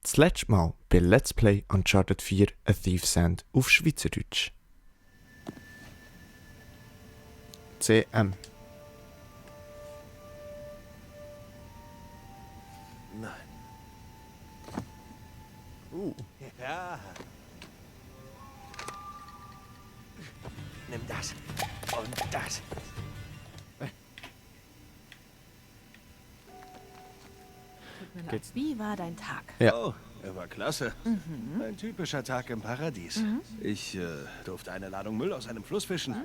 Das letzte Mal bei Let's Play Uncharted 4 A Thief's End auf Schweizerdeutsch. CM. Nein. Ja. Nimm das und das. Geht's? Wie war dein Tag? Ja. Oh, er war klasse. Ein typischer Tag im Paradies. Ich durfte eine Ladung Müll aus einem Fluss fischen.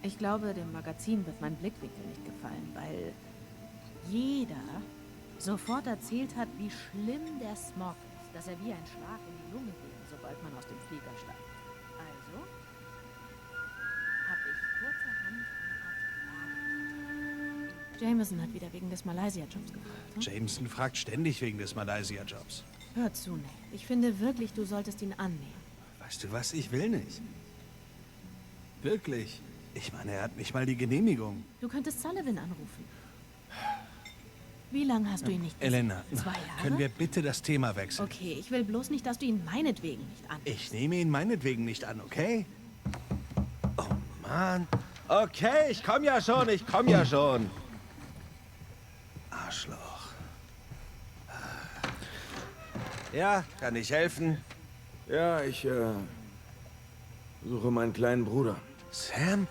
Ich glaube, dem Magazin wird mein Blickwinkel nicht gefallen, weil jeder sofort erzählt hat, wie schlimm der Smog ist, dass er wie ein Schlag in die Lunge geht, sobald man aus dem Flieger steigt. Also habe ich kurzerhand eine Art Frage. Jameson hat wieder wegen des Malaysia-Jobs gefragt. Jameson fragt ständig wegen des Malaysia-Jobs. Hör zu, Nate. Ich finde wirklich, du solltest ihn annehmen. Weißt du was? Ich will nicht. Wirklich. Ich meine, er hat nicht mal die Genehmigung. Du könntest Sullivan anrufen. Wie lange hast du ihn nicht gesehen? Elena, 2 Jahre? können wir bitte das Thema wechseln? Okay, ich will bloß nicht, dass du ihn meinetwegen nicht annimmst. Ich nehme ihn meinetwegen nicht an, okay? Oh Mann. Okay, ich komm ja schon. Arschloch. Ja, kann ich helfen? Ja, ich suche meinen kleinen Bruder. Sam?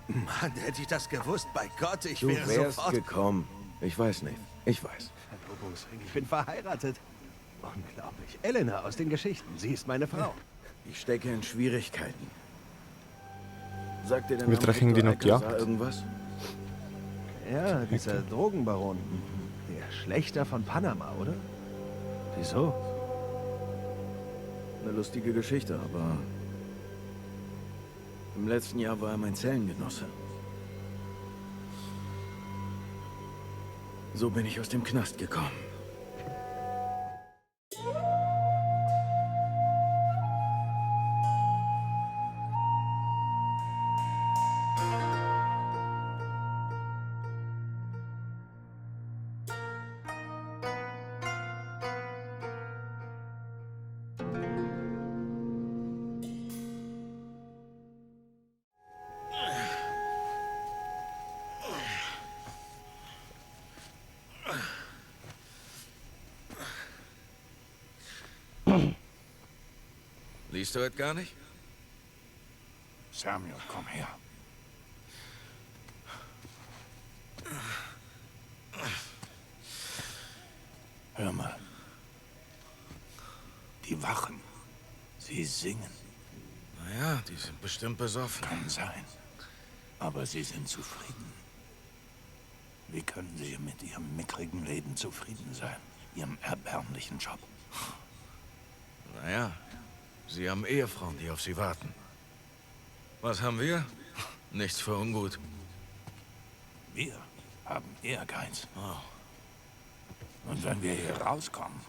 Mann, hätte ich das gewusst, bei Gott, ich Du wäre wärst sofort... gekommen. Ich weiß nicht. Ich weiß. Verlobungsring, ich bin verheiratet. Unglaublich. Elena aus den Geschichten, sie ist meine Frau. Ich stecke in Schwierigkeiten. Sagt dir der Wir Name treffen die noch Victor Alcazar gejagt. irgendwas? Ja, dieser Drogenbaron. Der Schlächter von Panama, oder? Wieso? Eine lustige Geschichte, aber im letzten Jahr war er mein Zellengenosse. So bin ich aus dem Knast gekommen. Liest du das gar nicht? Samuel, komm her. Hör mal. Die Wachen. Sie singen. Naja, die sind bestimmt besoffen. Kann sein. Aber sie sind zufrieden. Wie können sie mit ihrem mickrigen Leben zufrieden sein? Ihrem erbärmlichen Job. Naja, sie haben Ehefrauen, die auf sie warten. Was haben wir? Nichts für ungut. Wir haben Ehrgeiz. Oh. Und wenn wir hier rauskommen,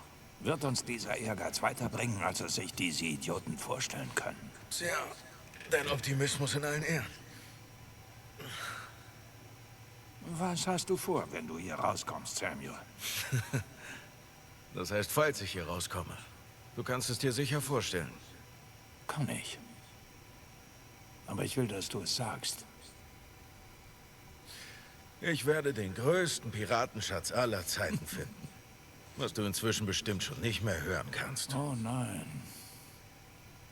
wird uns dieser Ehrgeiz weiterbringen, als es sich diese Idioten vorstellen können. Tja, dein Optimismus in allen Ehren. Was hast du vor, wenn du hier rauskommst, Samuel? Das heißt, falls ich hier rauskomme. Du kannst es dir sicher vorstellen. Kann ich. Aber ich will, dass du es sagst. Ich werde den größten Piratenschatz aller Zeiten finden. Was du inzwischen bestimmt schon nicht mehr hören kannst. Oh nein.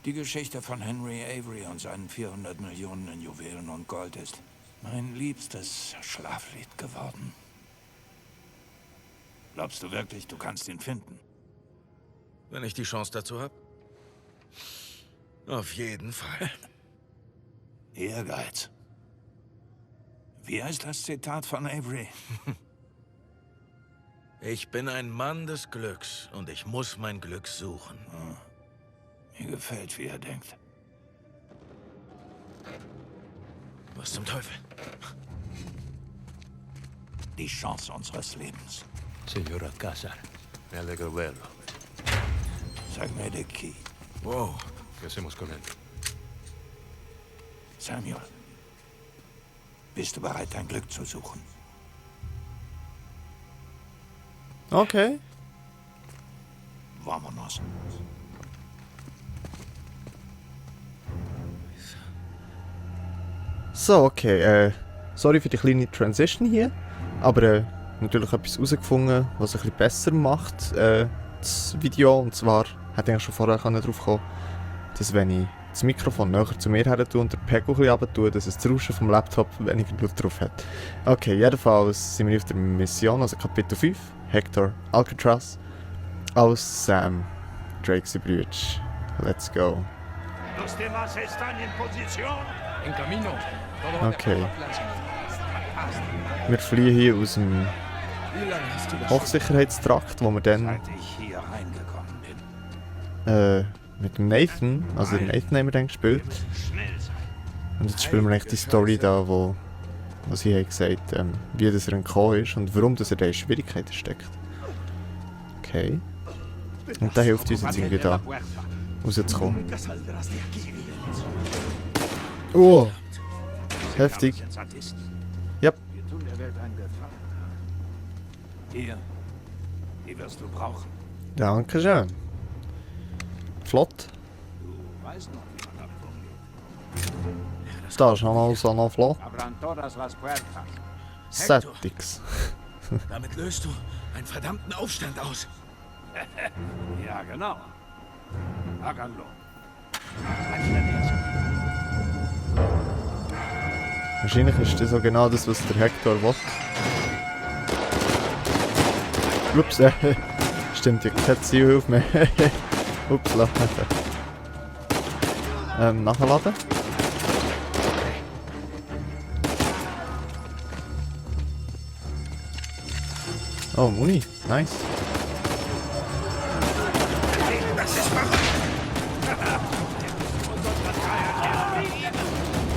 Die Geschichte von Henry Avery und seinen 400 Millionen in Juwelen und Gold ist mein liebstes Schlaflied geworden. Glaubst du wirklich, du kannst ihn finden? Wenn ich die Chance dazu habe? Auf jeden Fall. Ehrgeiz. Wie heißt das Zitat von Avery? Ich bin ein Mann des Glücks und ich muss mein Glück suchen. Mir gefällt, wie er denkt. Was zum Teufel? Die Chance unseres Lebens. Señor Alcázar, me alegro verlo. Sag mir den Key. Wow. ¿Qué hacemos con él? Samuel, bist du bereit, dein Glück zu suchen? Okay. Vámonos. So, okay, sorry für die kleine Transition hier, aber natürlich etwas herausgefunden, was es ein bisschen besser macht, das Video. Und zwar hätte ich eigentlich schon vorher darauf kommen, dass wenn ich das Mikrofon näher zu mir her tue und den Pegel ein bisschen runter tue, dass es das Rauschen vom Laptop weniger Laut drauf hat. Okay, jedenfalls sind wir auf der Mission, also Kapitel 5, Hector Alcatraz, als Sam, Drake's Brüder. Let's go. Los demás están en posición. En camino. Todo Okay. Wir fliehen hier aus dem Wie lange hast du das Hochsicherheitstrakt, wo wir dann seit ich hier reingekommen bin? mit dem Nathan, also den Nathan haben wir dann gespielt. Schnell sein. Und jetzt spielen wir eigentlich die Story da, wo sie haben gesagt, wie das er entkommen ist und warum dass er da in Schwierigkeiten steckt. Okay. Und der hilft uns jetzt irgendwie da rauszukommen. Oh! Heftig. Yep. Wir tun der Welt einen Gefallen. Hier. Die wirst du brauchen. Dankeschön. Flott. Du weißt noch, wie man damit umgeht. Da ist noch so noch flott. Abran todas las puertas. Settings. Damit löst du einen verdammten Aufstand aus. Ja, genau. Háganlo. Wahrscheinlich ist das so genau das, was der Hector will. Ups, stimmt, ich habe Zielhilfe mehr. Upsla. Nachladen. Oh, Muni, nice.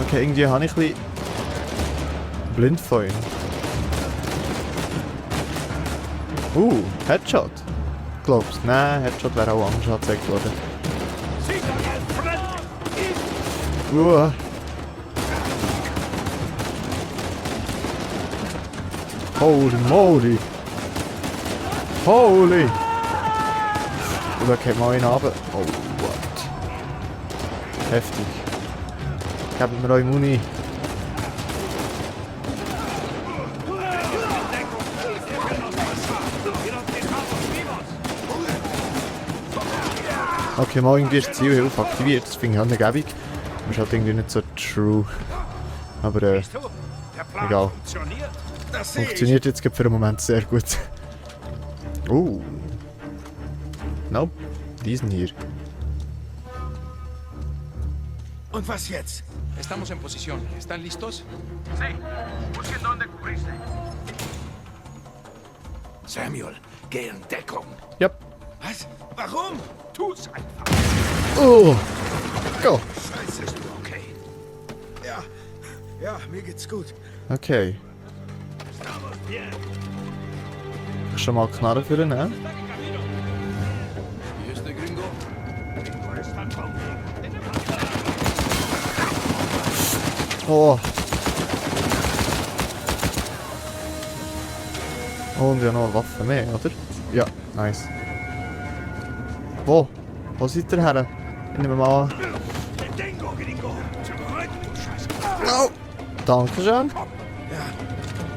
Okay, irgendwie habe ich ein bisschen blind von ihm. Headshot. Glaubst du? Nein, Headshot wäre auch anders angezeigt worden. Holy moly! Holy! Und da geht mal einen runter. Oh, what? Heftig. Gebt mir eure Muni. Okay, mal irgendwie ist die Zielhilfe aktiviert, das finde ich auch nicht gäbig. Das ist halt irgendwie nicht so true. Aber Der Plan egal. funktioniert. Das sehe ich. Funktioniert jetzt gerade für den Moment sehr gut. Nope, die sind hier. Und was jetzt? Estamos en posición. ¿Están listos? Sí. Busquen dónde cubrirse. Samuel, geh in Deckung. Yep. Was? Warum? Tu's einfach. Oh! Go! Scheiße. Bist du okay? Ja. Ja, mir geht's gut. Okay. Schon mal Knarre für den, ne? ¿Y este gringo? Oh! Und ja noch eine Waffe mehr, oder? Ja, nice. Wo? Wo seid ihr her? Ich nehme mal an. Detengo, gringo. Zurück, du Scheiße. Oh! Dankeschön.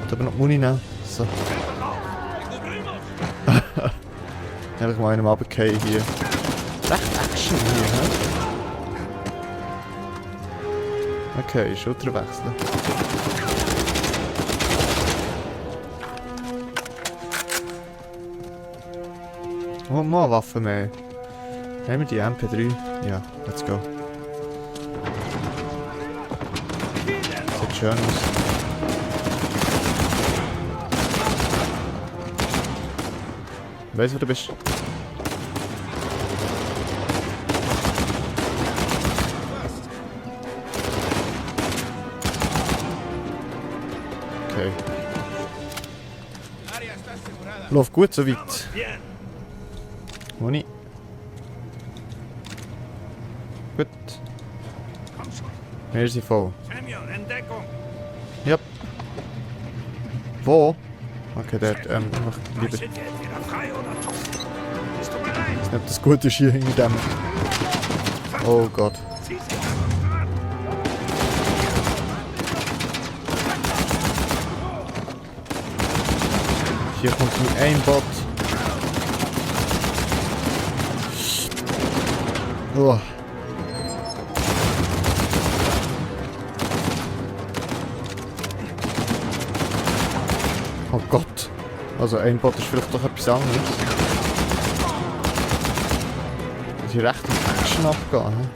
Ich habe noch die Muni nehmen. So. Einfach mal einen runterfallen hier. Recht Action hier, hä? Okay, Schulter wechseln. Oh, mal Waffen mehr. Haben wir die MP3? Ja, let's go. Sieht schön aus. Weißt du, wo du bist? Okay. Läuft gut so weit. Moni. Gut. Wir sind voll. Samuel, in Deckung. Yep. Wo? Okay, der einfach lieber. Sind wir entweder frei oder tot. Bist du bereit? nicht, ob das gut ist hier hinter dem. Oh Gott. Hier kommt ein Aimbot. Oh. Oh Gott. Also Aimbot ist vielleicht doch etwas anderes. Das ist hier recht in Action abgehen.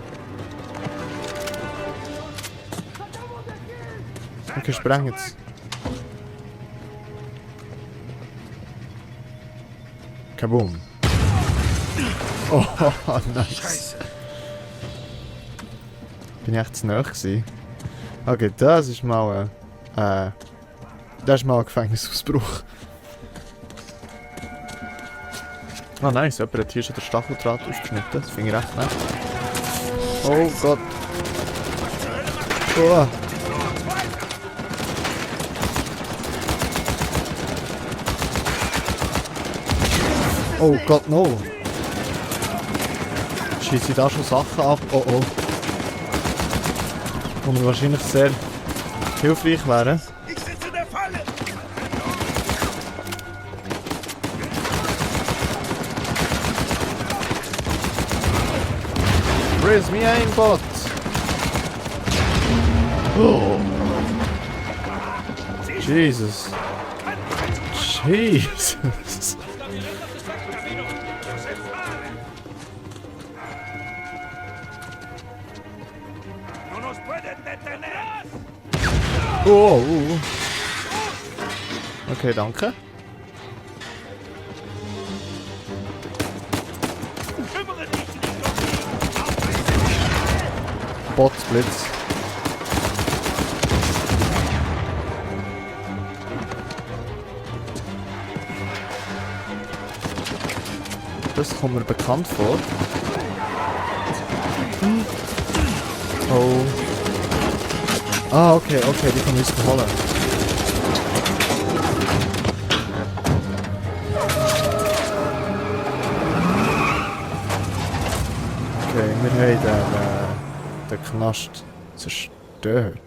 Okay, spreng jetzt. Kaboom. Oh, nice. Bin ich echt zu nahe gewesen. Okay, das ist mal ein Gefängnisausbruch. Ah nice, jemand hat hier schon den Stacheldraht aufgeschnitten. Das finde ich recht nett. Oh Gott. Oh. Oh Gott, no. Schieße ich da schon Sachen ab? Oh oh. Und wahrscheinlich sehr hilfreich wären. Ich sitze in der Falle! Where's me Aimbot? Oh. Jesus. Jesus. ¡No nos pueden detener! Oh. Okay, danke. Kümmere dich nicht um Botsblitz. Das kommt mir bekannt vor. Oh. Ah, okay, die kann ich holen. Okay, wir haben den Knast zerstört.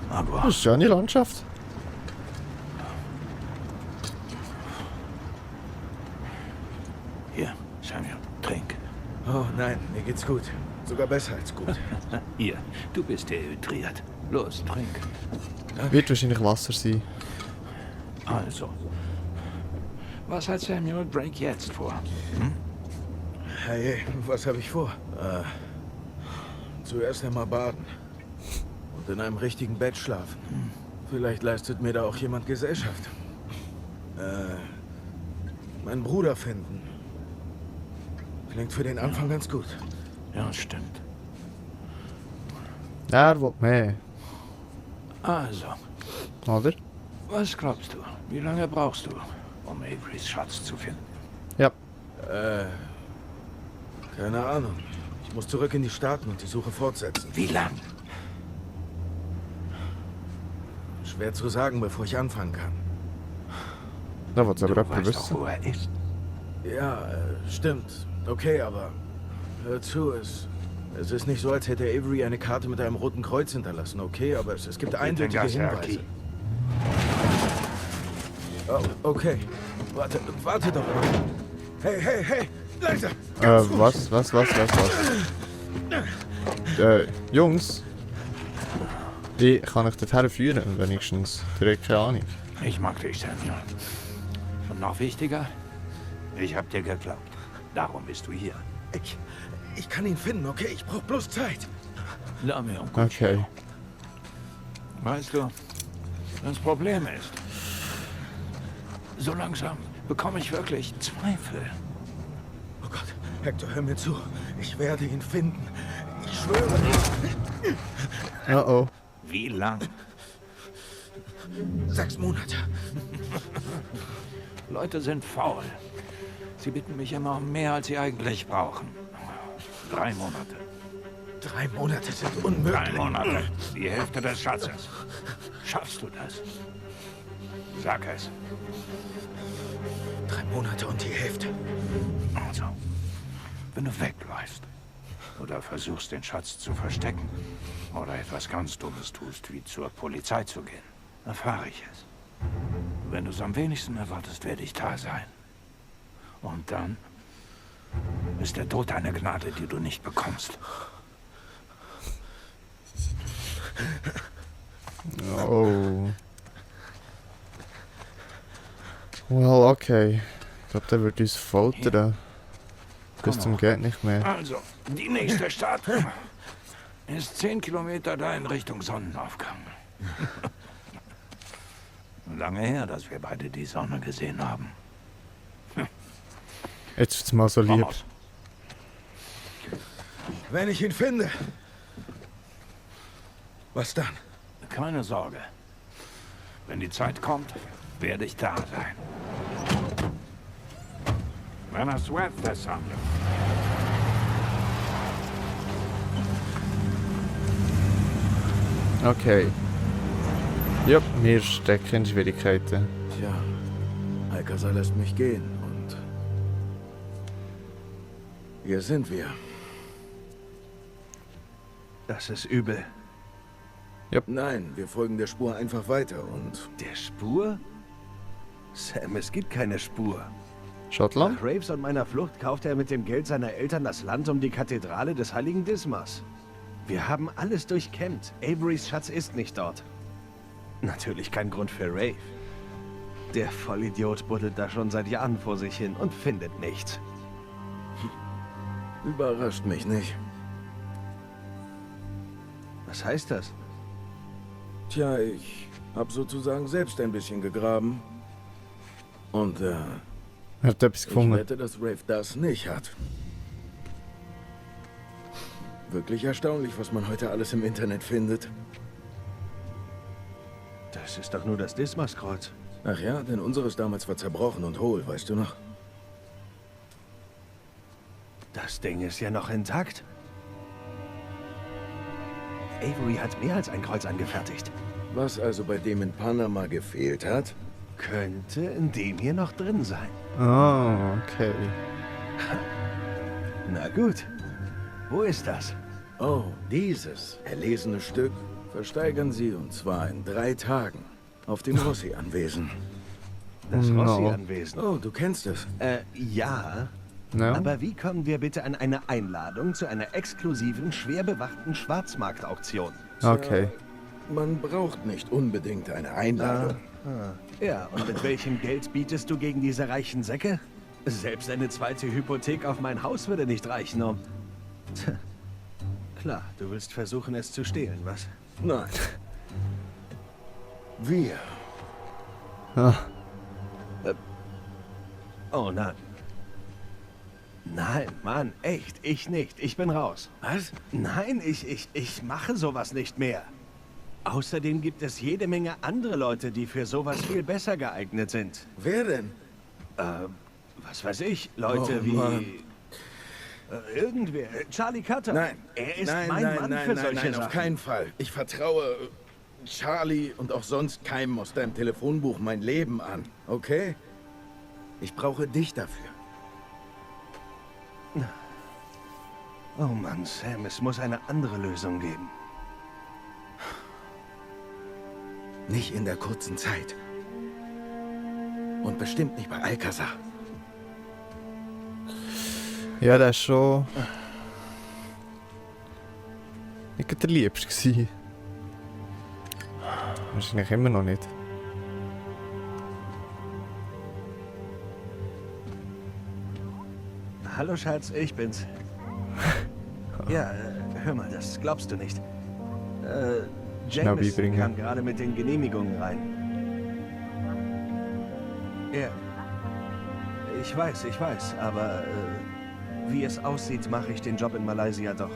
Aber Das ist eine schöne Landschaft. hier, Samuel, trink. Oh nein, mir geht's gut. Sogar besser als gut. Hier, du bist dehydriert. Los, trink. Wird wahrscheinlich Wasser sein. Also, was hat Samuel Drake jetzt vor? Hey, was habe ich vor? Zuerst einmal baden. Und in einem richtigen Bett schlafen. Vielleicht leistet mir da auch jemand Gesellschaft. Meinen Bruder finden. Klingt für den Anfang ganz gut. Ja, stimmt. Er will mehr, Also, oder? was glaubst du? Wie lange brauchst du, um Averys Schatz zu finden? Ja. Keine Ahnung. Ich muss zurück in die Staaten und die Suche fortsetzen. Wie lang? Schwer zu sagen, bevor ich anfangen kann. Da wird es aber Du jemand weißt doch, wissen. wo er ist. Ja, stimmt. Okay, aber hör zu, es ist nicht so, als hätte Avery eine Karte mit einem roten Kreuz hinterlassen, okay? Aber es gibt eindeutige Hinweise. Oh, okay. Warte doch mal. Hey, langsam! Was? Jungs. Wie kann ich dorthin führen, wenigstens? Direkt keine Ahnung. Ich mag dich, Samuel. Und noch wichtiger, ich hab dir geglaubt. Darum bist du hier. Ich kann ihn finden, okay? Ich brauche bloß Zeit. Lame und Okay. Weißt du, das Problem ist, so langsam bekomme ich wirklich Zweifel. Oh Gott, Hector, hör mir zu. Ich werde ihn finden. Ich schwöre. Oh. Wie lang? 6 Monate. Leute sind faul. Sie bitten mich immer um mehr, als sie eigentlich brauchen. 3 Monate. 3 Monate sind unmöglich. 3 Monate. Die Hälfte des Schatzes. Schaffst du das? Sag es. 3 Monate und die Hälfte. Also, wenn du wegläufst oder versuchst, den Schatz zu verstecken oder etwas ganz Dummes tust, wie zur Polizei zu gehen, erfahre ich es. Wenn du es am wenigsten erwartest, werde ich da sein. Und dann ist der Tod eine Gnade, die du nicht bekommst. Oh. Well, okay. Ich glaube, der wird uns foltern. Bis zum geht nicht mehr. Also, die nächste Stadt ist 10 Kilometer da in Richtung Sonnenaufgang. Lange her, dass wir beide die Sonne gesehen haben. Jetzt wird's mal so lieb. Vamos. Wenn ich ihn finde. Was dann? Keine Sorge. Wenn die Zeit kommt, werde ich da sein. Buenas suertes, Samuel. Okay. Ja, wir stecken in Schwierigkeiten. Tja, Alcazar lässt mich gehen und hier sind wir. Das ist übel. Nein, wir folgen der Spur einfach weiter und Der Spur? Sam, es gibt keine Spur. Schottland? Nach Raves und meiner Flucht kaufte er mit dem Geld seiner Eltern das Land um die Kathedrale des heiligen Dismas. Wir haben alles durchkämmt. Averys Schatz ist nicht dort. Natürlich kein Grund für Rave. Der Vollidiot buddelt da schon seit Jahren vor sich hin und findet nichts. überrascht mich nicht. Was heißt das? Tja, ich habe sozusagen selbst ein bisschen gegraben. Und Er hat etwas ich gefunden. wette, dass Rave das nicht hat. Wirklich erstaunlich, was man heute alles im Internet findet. Das ist doch nur das Dismas-Kreuz. Ach ja, denn unseres damals war zerbrochen und hohl, weißt du noch? Das Ding ist ja noch intakt. Avery hat mehr als ein Kreuz angefertigt. Was also bei dem in Panama gefehlt hat? Könnte in dem hier noch drin sein. Ah, okay. Na gut. Wo ist das? Oh, dieses erlesene Stück versteigern sie, und zwar in 3 Tagen, auf dem Rossi-Anwesen. Das No. Rossi-Anwesen. Oh, du kennst es. Ja. Ja. Aber wie kommen wir bitte an eine Einladung zu einer exklusiven, schwer bewachten Schwarzmarktauktion? Okay. Man braucht nicht unbedingt eine Einladung. Ja, und mit welchem Geld bietest du gegen diese reichen Säcke? Selbst eine zweite Hypothek auf mein Haus würde nicht reichen, um... Tja. Klar, du willst versuchen, es zu stehlen, was? Nein. Wir. Ah, Oh nein. Nein, Mann, echt, ich nicht. Ich bin raus. Was? Nein, ich mache sowas nicht mehr. Außerdem gibt es jede Menge andere Leute, die für sowas viel besser geeignet sind. Wer denn? Was weiß ich, Leute Oh, wie... Mann. Irgendwer. Charlie Cutter. Nein. Er ist nein, mein nein, Mann nein, für nein, solche nein, Sachen. auf keinen Fall. Ich vertraue Charlie und auch sonst keinem aus deinem Telefonbuch mein Leben an, okay? Ich brauche dich dafür. Oh Mann, Sam, es muss eine andere Lösung geben. Nicht in der kurzen Zeit. Und bestimmt nicht bei Alcazar. ja, der ist schon... nicht der Liebste gewesen. Wahrscheinlich immer noch nicht. Hallo Schatz, ich bin's. Ja, hör mal, das glaubst du nicht. James beibringen. kam gerade mit den Genehmigungen rein. Ja. Ich weiß, aber wie es aussieht, mache ich den Job in Malaysia doch.